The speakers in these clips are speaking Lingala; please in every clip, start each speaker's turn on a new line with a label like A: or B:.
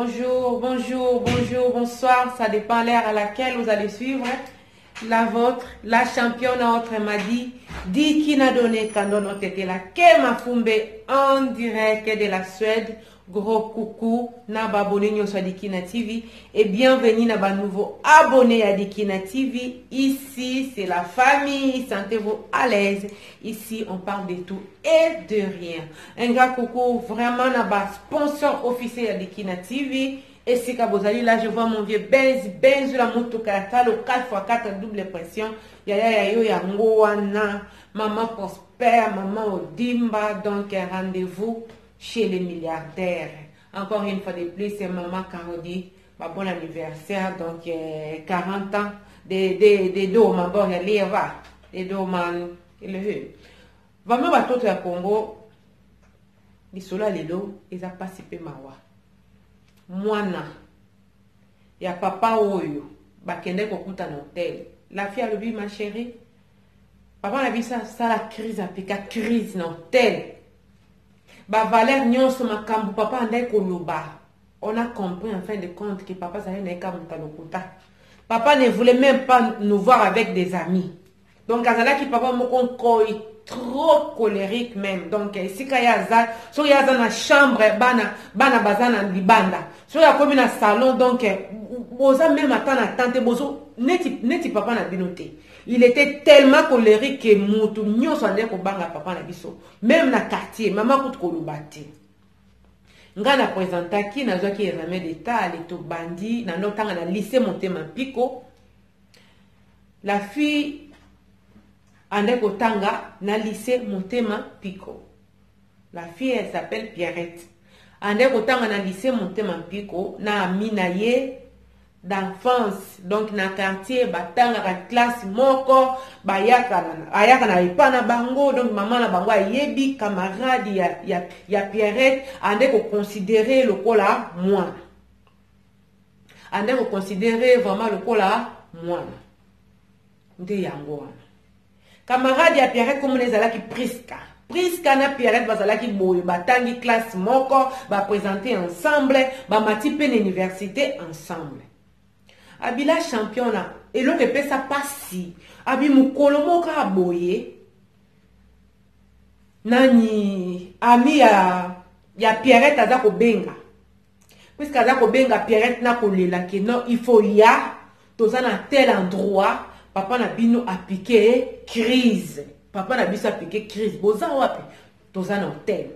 A: Bonjour, bonjour, bonjour, bonsoir. Ça dépend l'heure à laquelle vous allez suivre. La vôtre, la championne autre m'a dit, dit qui n'a donné quand on était là. Kema Fumbe en direct de la Suède. Gros coucou na ba abonné nyonso ya Dikina TV et bienvenue na ba nouveau abonné ya Dikina TV. Ici, c'est la famille, sentez-vous à l'aise. Ici, on parle de tout et de rien. Un grand coucou vraiment na ba sponsor officiel ya Dikina TV. Esika bozali là, je vois mon vieux Benz, Benz la motuka ya talo 4x4 double pression. Yaya ya yo yango wana, maman Prosper, maman Odimba, donc rendez-vous chez les milliardaires. Encore une fois de plus, c'est maman Carodi, bah, bon anniversaire, donc 40 ans de då man börjar leva. Det är då man, eller hur? Vraiment batoto ya Congo, lisolo ya lelo eza pasi pe mawa. Mwana ya papa oyo bakende kokuta na hotel. La fille alobi ma chérie, papa na biso asala crise, apika crise na hotel. Ba valeur nyonso makambo papa andai koloba. On a compris en fin de compte que papa azali na ye kaka moto ya lokuta. Papa ne voulait même pas nous voir avec des amis. Donc azalaki papa moko nkoi, trop colérique même. Donc esika ye aza, soki ye aza na chambre, bana baza na libanda. Soki akomi na salon, donc boza même ata na tante, bozo neti papa na bino te. Il était tellement colérique que mutu nyonso andai kobanga papa na biso. Même na quartier, mama kutu koloba te. Nga na présentaki, nazwaki examen d'état, ale tobandi, na ndotanga na lycée Motema Mpiko. La fille andai kotanga na lycée Motema Mpiko. La fille, elle s'appelle Pierrette. Andai kotanga na lycée Motema Mpiko, na ami na ye d'enfance, donc na quartier batangaka classe moko, bayaka na, ayaka na epa na bango, donc maman na bango ayebi camarade ya Pierrette, ande ko considérer lokola mwana. Ande ko considérer vraiment lokola mwana. Nde yango wana. Camarade ya Pierrette komona ezalaki Priska. Priska na Pierrette bazalaki boye, batangi classe moko, ba présenter ensemble, ba mati pe na université ensemble. Abila champion na eloko epesa pasi, abi mokolo moko aboye nani ami ya Pierrette aza kobenga. Puisque aza kobenga Pierrette na kolela ke non, il faut ya toza na tel endroit, papa na bino a piqué crise. Papa na biso a piqué crise. Boza wapi? Toza na hôtel.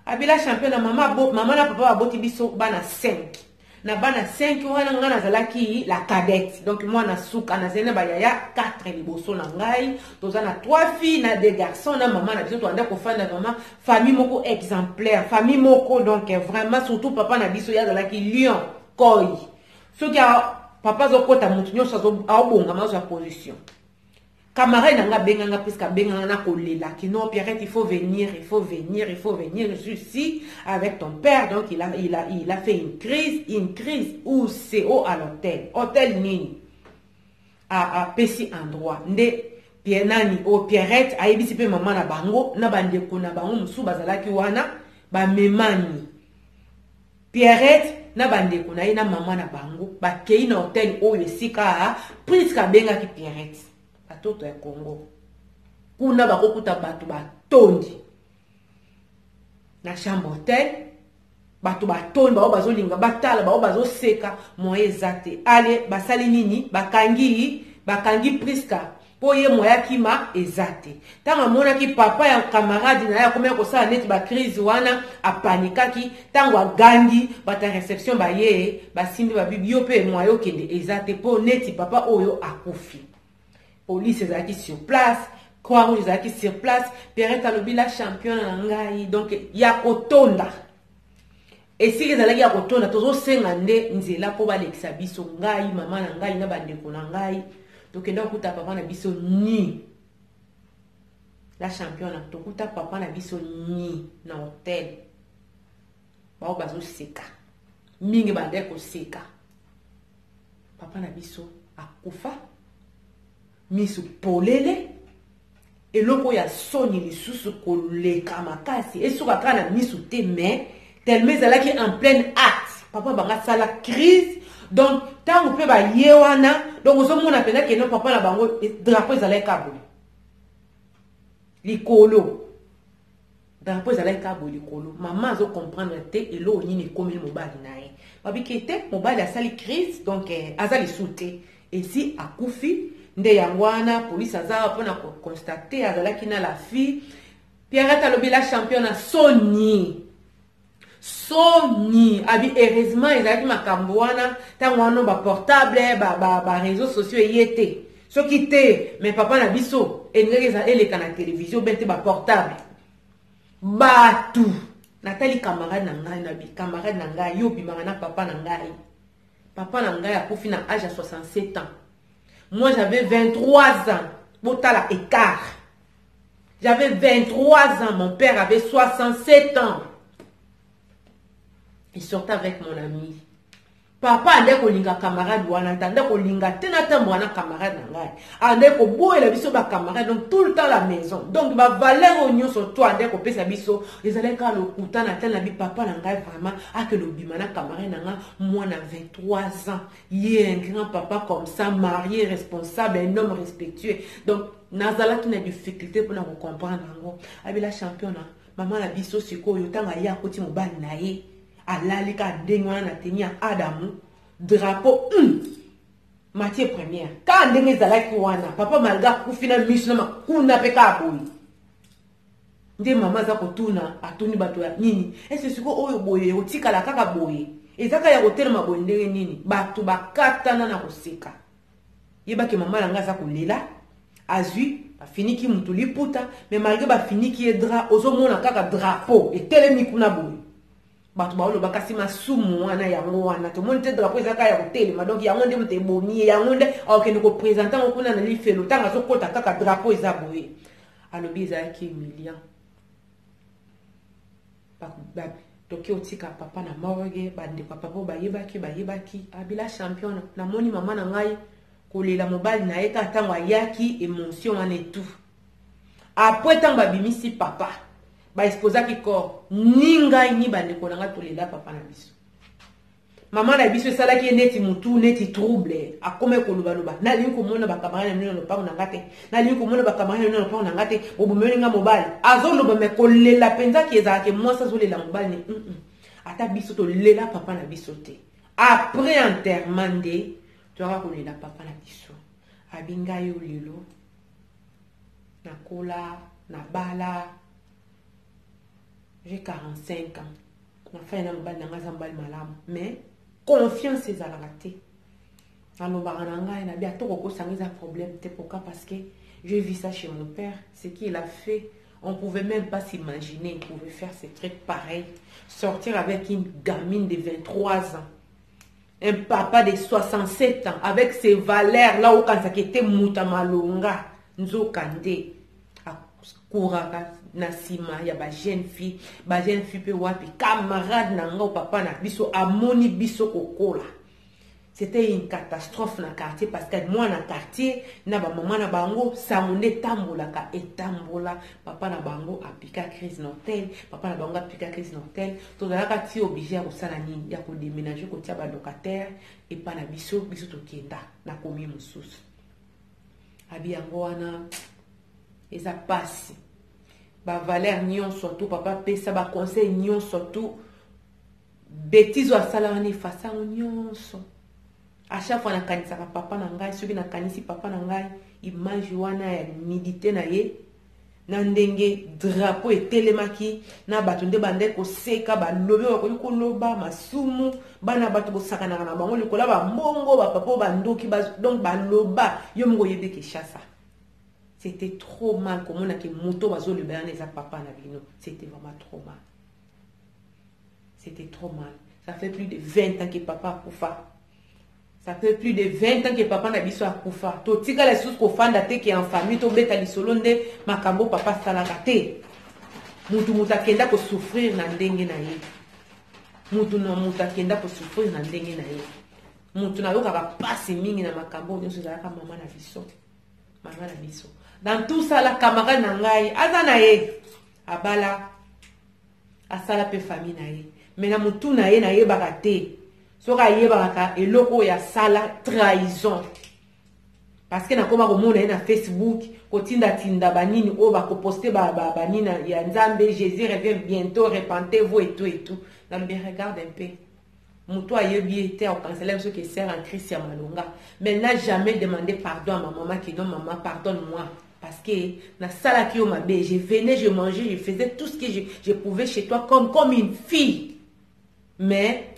A: Abila champion na mama bo, mama na papa baboti biso bana 5. Na bana 5 wana nga nazalaki la cadette. Donc moi na suka nazali na ba yaya 4 liboso na ngai. Toza na 3 filles na 2 garçons na mama na biso toanda kofanda vraiment famille moko exemplaire, famille moko donc vraiment surtout papa na biso yazalaki lion koi. Soki papa azokota mutu nyonso aobonga mazo ya position. Camarade na nga benganga puisque abenganga na kolela ki non Pierrette, il faut venir, il faut venir, il faut venir, je suis ici avec ton père. Donc il a fait une crise, une crise où c'est au à l'hôtel. Hôtel nini? A pesi endroit. Nde Pierre nani o Pierrette ayebisi pe mama na bango na bandeko na bango musu bazalaki wana ba memani. Pierrette na bandeko na ye na mama na bango bakei na hôtel oyo esika Priska abengaki Pierrette. Batoto ya Congo. Kuna bakokuta bato batondi. Na chambre hôtel, bato batondi, bao bazolinga batala, bao bazoseka, moyen eza te. Ale basali nini? Bakangi Priska. Po ye moya kima eza te. Tango amonaki papa ya camarade na ye akomaki kosala neti ba crise wana, apanikaki. Tango agangi, bato ya réception baye, basimbi ba bibi, yo pe moya okende eza te, po neti papa oyo akufi. Police ezalaki sur place, Croix-Rouge ezalaki sur place, Pierrette alobi la championne na ngai, donc ya kotonda. Esika ezalaki ya kotonda, tozosenga nde nzela po balekisa biso, ngai, mama na ngai, na bandeko na ngai. Tokenda kokuta papa na biso ni. La championne, tokuta papa na biso ni na hôtel. Bao bazoseka. Mingi bande koseka. Papa na biso akufa. Misu polele. Eloko ya soni lisusu koleka makasi. Esuka kaka na misu te, mais tellement ezalaki en pleine acte. Papa bango asala crise. Donc ntango mpe baye wana, donc ozomona mpenza keno papa na bango drapeau ezalaki kaka boye likolo, drapeau ezalaki kaka boye likolo. Mama azocomprendre te eloko nini ekomeli mobali na ye. Babiki te, mobali asali crise, donc aza lisu te, esi akufi. Nde yango wana polise aza awa mpona koconstater azalaki na la fille. Pierrette alobi: "La championne, soni, soni." Abi heureusement ezalaki makambo wana ntango wana baportable, baréseaux sociaux eye te. Soki te, mais papa na biso elingaki eleka na télévision ben te, baportable bato. Natali camarade na ngai, nabi: "Camarade na ngai, yo obimaka na papa na ngai. Papa na ngai akufi na âge ya 67 ans, moi j'avais 23 ans. Botala écart, j'avais 23 ans, mon père avait 67 ans, il sortait avec mon ami. Papa ande kolinga camarade wana te, ande kolinga te na ntambo wana. Camarade na ngai ande koboyela biso bacamarade, donc tout le temps la maison. Donc bavaleur oyo nyonso to ande kopesa biso ezalaki kaka lokuta." Na tala na bi papa na ngai vraiment akende obima na camarade na ngai, mwana 23 ans, ye un grand papa comme ça, marié, responsable, un homme respectueux. Donc nazalaki na difficulté mpona kocomprendre yango. Abela championne, mama na biso sikoyo, ntango aye akoti mobali na ye alali kaka ndenge wana na teni ya Adamu, drapeau matière première kaka ndenge ezalaki wana. Papa malgré akufi na miso na makuna mpe kaka boye. Nde mama aza kotuna, atuni bato ya nini: "Ese sikoyo oyo boye otikala kaka boye, eza kaka ya kotelema boye ndenge nini?" Bato bakatana na koseka. Yebaki mama na ngai aza kolela. Azwi, bafiniki mutu liputa, mais malgré bafiniki ye drap, ozomona kaka drapeau etelemi kuna boye. Bato baoloba: "Kasi masumu wana yango wana tomoni te, drapeau eza kaka ya kotelema. Donc yango nde moto ebomi ye, yango nde akokende koprésenter yango kuna na lifelo." Ntango azokɔta, kaka drapeau eza boye. Alobi ezalaki humiliant. Toki otika papa na morgue, bandeko ya papa oyo bayebaki, bayebaki. Abila championne, namoni mama na ngai kolela mobali na ye kaka ntango ayaki, émotion wana etout. Après, ntango babimisi papa, baexposaki corps, ni ngai ni bandeko na ngai tolela papa na biso. Mama na biso esalaki ye neti motu neti trouble, akómi kolobaloba: "Nalingi komona bacamarade na bino na lopango na nga te, nalingi komona bacamarade na bino na lopango na nga te, bobomeli nga mobali." Azoloba, mais kolela mpenzaki ezalaki mwasi azolela mobali ne Ata biso tolela papa na biso te. Après enterrement nde toyaka kolela papa na biso. Abi ngai oyo lelo nakola, nabala, j'ai 45 ans, nafai na mobali na ngai, aza mobali malamu, mais confiance ezalaka te. Alobaka na ngai, nabi ata kokosanga eza problème te. Pourquoi? Parce que j'ai vu ça chez mon père, ce qu'il a fait, on pouvait même pas s'imaginer il pouvait faire ce truc pareil, sortir avec une gamine de 23 ans, un papa de 67 ans avec ses valeurs là, okanisaki ete moto malonga, nzoka nde akuraka na nsima ya bajeune fille. Bajeune fille mpe wapi? Camarade na nga, papa na biso amoni biso kokola. C'était une catastrophe na quartier, parce que mwana quartier na bamama na bango, sango nde etambolaka, etambola: papa na bango apika crise na hotel, papa na bango apika crise na hotel. Tozalaka ti obligé ya kosala nini? Ya kodéménager, kotia balocataire epa na biso. Biso tokenda na komi mosusu. Abi yango wana eza pasi. Bavaleur nyonso tu papa apesa, baconseil nyonso tu, bétise oyo asala wana efasa yango nyonso. À chaque fois nakanisaka papa na ngai, soki nakanisi papa na ngai, image wana ya nudité na ye, na ndenge drapeau etelemaki na bato nde bande koseka, balobi oyo bakoki koloba: "Masumu, bana bato bosakanaka na bango likolo ya bambongo, bapapa oyo bandoki." Donc baloba, yo moko oyebi Kinshasa. C'était trop mal komonaki moto bazoloba wana eza papa na bino. C'était vraiment trop mal, c'était trop mal. Ça fait plus de 20 ans que papa akufa, ça fait plus de 20 ans que papa na biso akufa. Totikala lisusu kofanda te ke en famille tobeta lisolo nde makambo papa asalaka te. Mutu moto akenda kosouffrir na ndenge na ye, mutu na moto akenda kosouffrir na ndenge na ye. Mutu nayokaka mpasi mingi na makambo nyonso ezalaka mama na biso. Mama na biso, dans tout ça, la camarade na ngai aza na ye, abala, asala mpe famille na ye, mais na motu na ye nayebaka te. Soki ayebaka eloko oyo asala trahison. Parce que nakoma komona ye na Facebook kotindatinda banini oyo bakoposte banini ba, ba ya Nzambe, Jésus revient bientôt, repentez-vous et tout et tout. Nalobi regarde un peu. Moto ayebi ye te akokanisela biso ke sœur en Christ ya malonga. Mais n'a jamais demandé pardon à ma maman qui non maman pardonne-moi. Parce que nasalaki yo mabe, je venais, je mangeais, je faisais tout ce que je pouvais chez toi comme une fille. Mais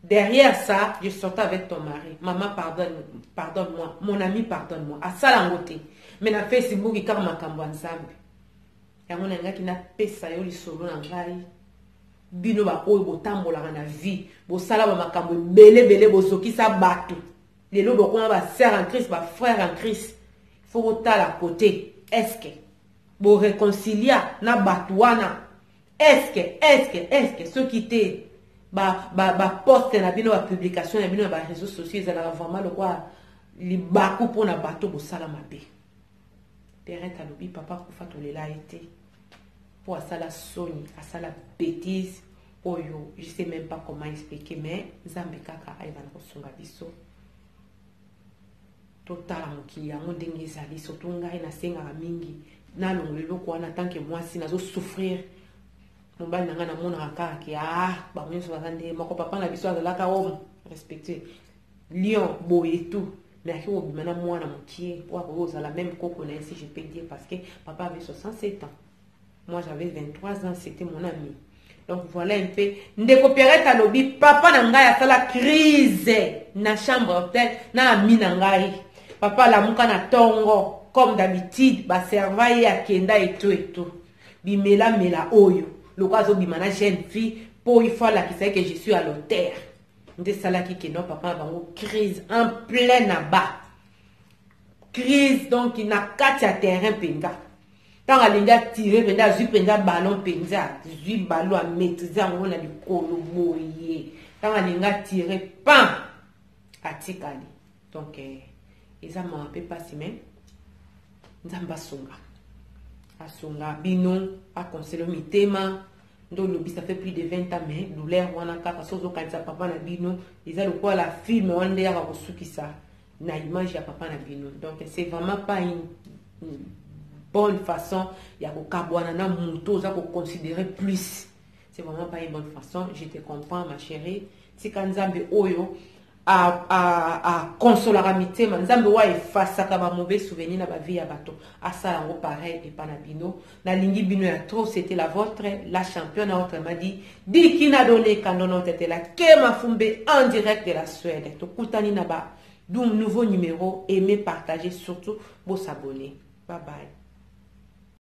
A: derrière ça, je sortais avec ton mari. Maman, pardonne, pardonne-moi. Mon ami, pardonne-moi. Asala yango te. Mais na Facebook, kaka makambo ya Nzambe. Yango nalingaki napesa yo lisolo na ngai. Bino baoyo botambolaka na vie, bosala ba makambo ebele ebele, bozokisa bato. Lelo bokoma ba sœur en Christ, ba frère en Christ. Faut botala côté. Est-ce que bo réconcilia na bato wana? Est-ce que, est-ce que, est-ce que soki te ba ba ba poste na bino, ba publication na bino na ba réseaux sociaux ezalaka vraiment lokola libaku mpona bato bosala mabe. Perrette alobi papa kufa tolela ye te mpo asala soni, asala bêtise oyo je sais même pas comment expliquer, mais Nzambe kaka ayeba na kosunga biso. Totala mokili yango ndenge ezali, surtout ngai nasengaka mingi nalongola eloko wana. Tant que mwasi nazosouffrir, mobali na ngai namonaka kaka ke ah, bango nyonso baza nde moko. Papa na biso azalaka homme respecté, lion boye tout, mais aki kobima na mwana mokie po akoki kozala même koko na ye, si je peux dire, parce que papa avait 67 ans, moi j'avais 23 ans, c'était mon ami. Donc voilà un peu. Ndeko Pierrette alobi papa na ngai asala crise na chambre hôtel na ami na ngai. Papa alamuka na tongo comme d'habitude, baserva ye, akenda eto eto bimelamela oyo lokola azobima na jeune fille mpo il faut alakisa ye que je suis à l'hôtel. Nde esalaki ke no papa na bango crise en plein na ba crise, donc na kati ya terrain mpenza. Ntango alingi atire mpenza, azwi mpenza ballon mpenza, azwi ballon, amaîtrise yango na likolo boye. Ntango alingi atire, pam, atikali. Donc eza mawa mpe mpasi, mais Nzambe asunga, asunga bino, akonsele mitema. Nde olobi ça fait plus de 20 ans, mais douleur wana kaka so ozokanisa papa na bino, eza lokola film wana nde yaka kosukisa na image ya papa na bino. Donc c'est vraiment pas une bonne façon ya kokabwana na moto oza koconsidérer plus. C'est vraiment pas une bonne façon. Je te comprends, ma chérie. Tika Nzambe oyo akonsolaka mitema, Nzambe oyo aefasaka bamauvais souvenir na bavie ya bato, asala yango pareil epa na bino. Nalingi bino ya trop. C'était la vôtre, la championne, autrement dit Dikina Done Kandono Tetela Kema Fumbe, en direct de la Suède. Tokutani na ba nouveau numéro. Aimez, partagez, surtout bosabonner. Bye bye.